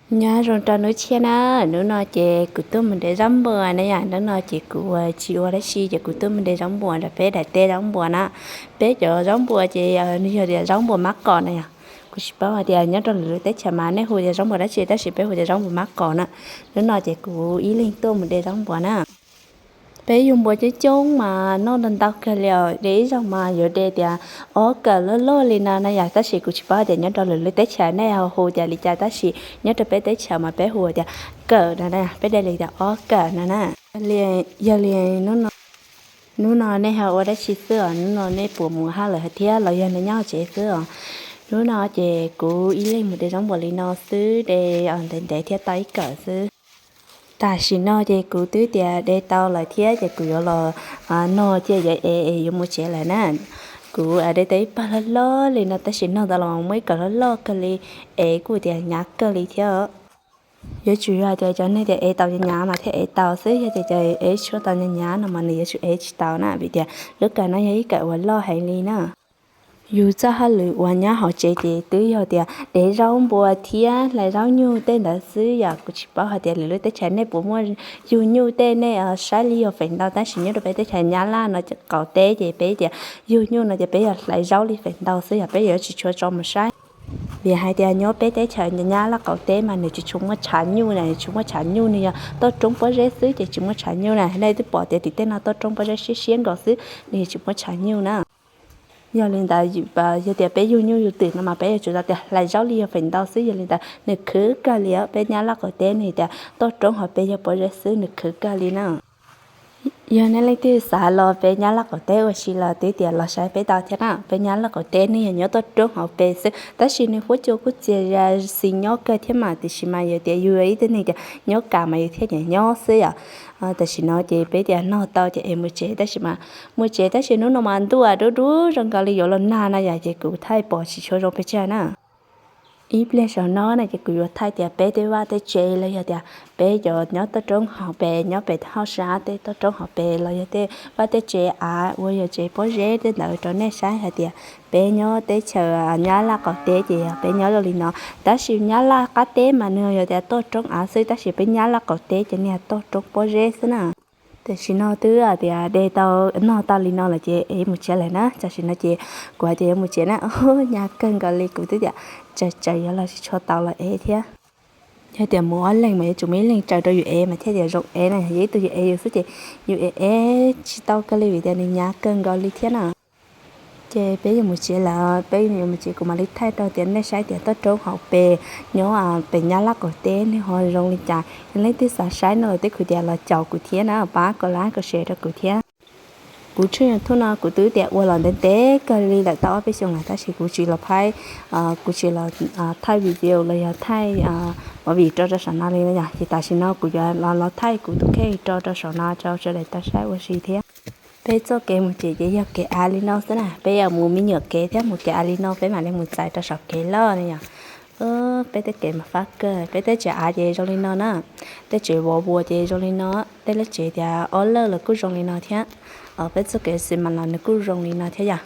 Nyob zoo rau hnub tshiab na, hnub no ces kuv tuaj mus de zaub npua na yom, hnub no ces kuv tsis ua dab tsi ces kuv tuaj mus de zaub npua nram peb daim teb zaub npua na. Peb cov zaub npua ces yog tias zaub npua mab qos na yom. Kuv tsis paub hais tias nyob rau lwm lub teb chaws mas nej hu tias zaub npua dab tsi tab sis peb hu tias zaub npua mab qos na. Hnub no ces kuv ib leeg tuaj mus de zaub npua na. Peb yug npua coob coob mas noj ntau ntau kawg li os, de ib zaug mas yuav de tias ob kawm loj loj li no na yom, tab sis kuv tsis paub tias nyob rau lwm lub teb chaws nej ho hu tias li cas tab sis nyob rau peb teb chaws mas peb hu tias kawm no na, peb de li tias ob kawm no na. Yog li hnub no nej ho ua dab tsi xwb os, hnub no nej puas mus hab lawm thiab los yog nej nyob tsev xwb os? Hnub no ces kuv ib leeg mus de zaub npua li no xwb, de ntev ntev thiab tau ib kawm xwb. Tam sim no ces kuv twb tias de tau lawm thiab ces kuv yuav los noj thiab yuav ev es yuav mus tsev lawm na. Kuv de tau ib pawg loj loj li no tab sis noj tau los muaj ib kawm loj loj kawg li, ev kuj tias hnyav kawg li thiab. Yuav tsum yog tias cov neeg tias ev tau hnyav hnyav mas thiaj ev tau xwb, yog tias cov ev tsis tau hnyav hnyav no mas nws yuav tsum ev tsis tau na, vim tias lub kawm no yog ib kawm uas loj heev li na. Yus txoj hauj lwm uas nyob hauv tsev ces twb yog tias de zaub npua thiab hlais zaub nyuj tej ntawd xwb yom. Kuv tsis paub hais tias lwm lub teb chaws nej puas muaj yug nyuj tej, nej saib li yog feem ntau, tab sis nyob rau peb teb chaws Nyab Laj no qaum teb ces peb tias yug nyuj no ces peb yog hlais zaub li feem ntau xwb yom, peb yuav tsis tshua tso mus saib. Vim hais tias nyob peb teb chaws Nyab Laj qaum teb mas nws tsis tshua muaj tshav nyuj na, tsis muaj tshav nyuj, nws yog toj roob pob zeb xwb ces tsis muaj tshav nyuj na. Nej twb pom tias tim tej no toj roob pob zeb siab siab nkaus xwb, nws tsis muaj tshav nyuj na. Yog li ntawd, yog tias peb yug nyuj yug twm no mas peb yuav tsum tau tias hlais zaub li yog feem ntau xwb, yog li ntawd nws khwv kawg li. Peb Nyab Laj qaum teb nws tias toj roob hauv pes yog pob zeb xwb, nws khwv kawg li na. Yog nej leej twg xav los peb Nyab Laj qaum teb ua si los twb tias los saib peb tau thiab na. Peb Nyab Laj qaum teb nws yog nyob toj roob hauv pes xwb, tab sis nws huab cua kuj txias zas xis nyob kawg thiab mas, tiam sis mas yog tias yus ib tug neeg tias nyob kam mas yus thiaj nyiam nyob xwb yom. Tam sim no ces peb tias noj tau ces es mus tsev, tab sis mas mus tsev tab sis hnub no mas ntuj dub dub zoo nkaus li yuav los nag na yom, ces kuv thaij pom tsis tshua zoo pes tsawg na. Ib pliag saum no na ces kuv yuav thaij tias peb tej vaj tej tsev los yog tias peb cov nyob toj roob hauv pes, nyob pem hauj sam tej toj roob hauv pes los yog tej vaj tej tsev av uas yog tsev pob zeb tej ntawd rau nej saib hais tias peb nyob teb chaws Nyab Laj qaum teb ces yog peb nyob zoo li no. Tab sis Nyab Laj qab teb mas nws yog tias toj roob av xwb, tab sis peb Nyab Laj qaum teb ces nws yog toj roob pob zeb xwb na. Tam sim no twb tias de tau, noj tau li no lawm ces es mus tsev lawm na. Tam sim no ces kuv hais tias yuav mus tsev na, hnyav kawg nkaus li, kuv twb tias tsaws tsaws yuav los tsis tshua tau los ev thiab. Yog tias mus ob leeg mas yuav tsum muaj ib leeg tsaws rau yus ev mas thiaj tias zoo ev na, yog ib tug yus ev yus xwb ces yus ev ev tsis tau kawg li vim tias nws hnyav kawg nkaus li thiab na. Ces peb yuav mus tsev lawm, peb yuav mus tsev kuv mam li thaij rau tias nej saib tias toj roob hauv pes nyob pem Nyab Laj qaum teb nws ho zoo li cas. Yog leej twg xav saib no los twb khwv tias los caum kuv thiab na, pab kom like kom share rau kuv thiab. Kuv tshooj YouTube no kuv twb tias ua los ntev ntev kawg li lawm, tau ob peb xyoos lawm, tab sis kuv tsis los thaij, kuv tsis los thaij video los yog thaij movie rau rau saum no li no yom. Ces tam sim no kuv yuav los los thaij kuv tus kheej rau rau saum no rau sawv daws tau saib ua si thiab. Peb txoj kev mus tsev ces yog kev av li no xwb na, peb yuav mus me nyuam kev thiab mus kev av li no peb mam li mus txais rau saum kev loj na yom. Peb tej kev mas fab kawg, peb tej tsev av ces zoo li no na, tej tsev vov vuas ces zoo li no, tej lub tsev tias ob lawj los kuj zoo li no thiab. Peb txoj kev xis mas los nws kuj zoo li no thiab yom.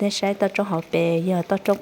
Nej saib toj roob hauv pes yog toj roob